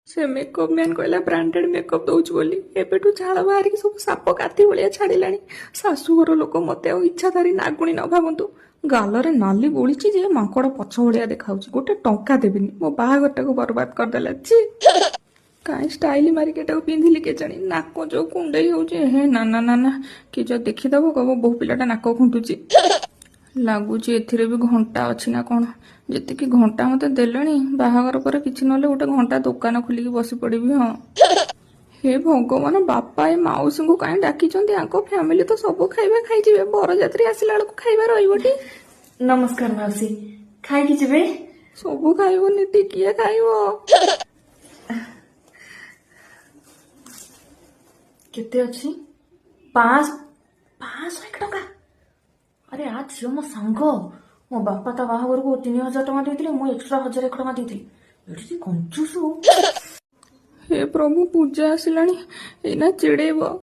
ସେ makeup man କହିଲା branded makeup ଦଉଛି ବୋଲି, ଏବେଠୁ ଝାଳ ବାହାରିକି ସବୁ ସାପ କାତି ଭଳିଆ ଛାଡ଼ିଲାଣି। ଶାଶୁଘର ଲୋକ ମତେ ଆଉ ଇଚ୍ଛାଧାରୀ ନାଗୁଣି ନ ଭାବନ୍ତୁ। ଗାଲରେ ନାଲି ବୋଳିଛି ଯେ ମାଙ୍କଡ଼ ପଛ ଭଳିଆ ଦେଖାଉଛି। ଗୋଟେ ଟଙ୍କା ଦେବିନି, ମୋ ବାହାଘରଟାକୁ ବର୍ବାଦ କରିଦେଲା। ଛି, କାଇଁ ଷ୍ଟାଇଲ ମାରିକି ଏଟାକୁ ପିନ୍ଧିଲି କେଜାଣି। ନାକ ଯୋଉ କୁଣ୍ଡେଇ ହଉଛି, ହେ ନା ନା ନା ନା, କିଏ ଯଦି ଦେଖିଦବ କହିବ ବୋହୂ ପିଲାଟା ନାକ ଖୁଣ୍ଟୁଛି। ଲାଗୁଛି ଏଥିରେ ବି ଘଣ୍ଟା ଅଛି ନା କଣ। ଯେତିକି ଘଣ୍ଟା ମତେ ଦେଲେଣି, ବାହାଘର ପରେ କିଛି ନହେଲେ ଗୋଟେ ଘଣ୍ଟା ଦୋକାନ ଖୋଲିକି ବସି ପଡିବି। ହଁ, ହେ ଭଗବାନ, ବାପା ଏ ମାଉସୀଙ୍କୁ କାଇଁ ଡାକିଛନ୍ତି? ଆଙ୍କ ଫ୍ୟାମିଲି ତ ସବୁ ଖାଇବା ଖାଇଯିବେ, ବରଯାତ୍ରୀ ଆସିଲା ବେଳକୁ ଖାଇବା ରହିବଟି। ନମସ୍କାର ମାଉସୀ, ଖାଇକି ଯିବେ? ସବୁ ଖାଇବନି, ଟିକିଏ ଖାଇବ। କେତେ ଅଛି? 501 ଟଙ୍କା। ଆରେ ଆ ଝିଅ ମୋ ସାଙ୍ଗ, ମୋ ବାପା ତା ବାହାଘରକୁ 3000 ଟଙ୍କା ଦେଇଥିଲେ, ମୁଁ ଏକ୍ସଟ୍ରା 1001 ଟଙ୍କା ଦେଇଥିଲି। ଏଠି କଞ୍ଚୁସୁ। ହେ ପ୍ରଭୁ, ପୂଜା ଆସିଲାଣି, ଏଇନା ଚିଡେଇବ।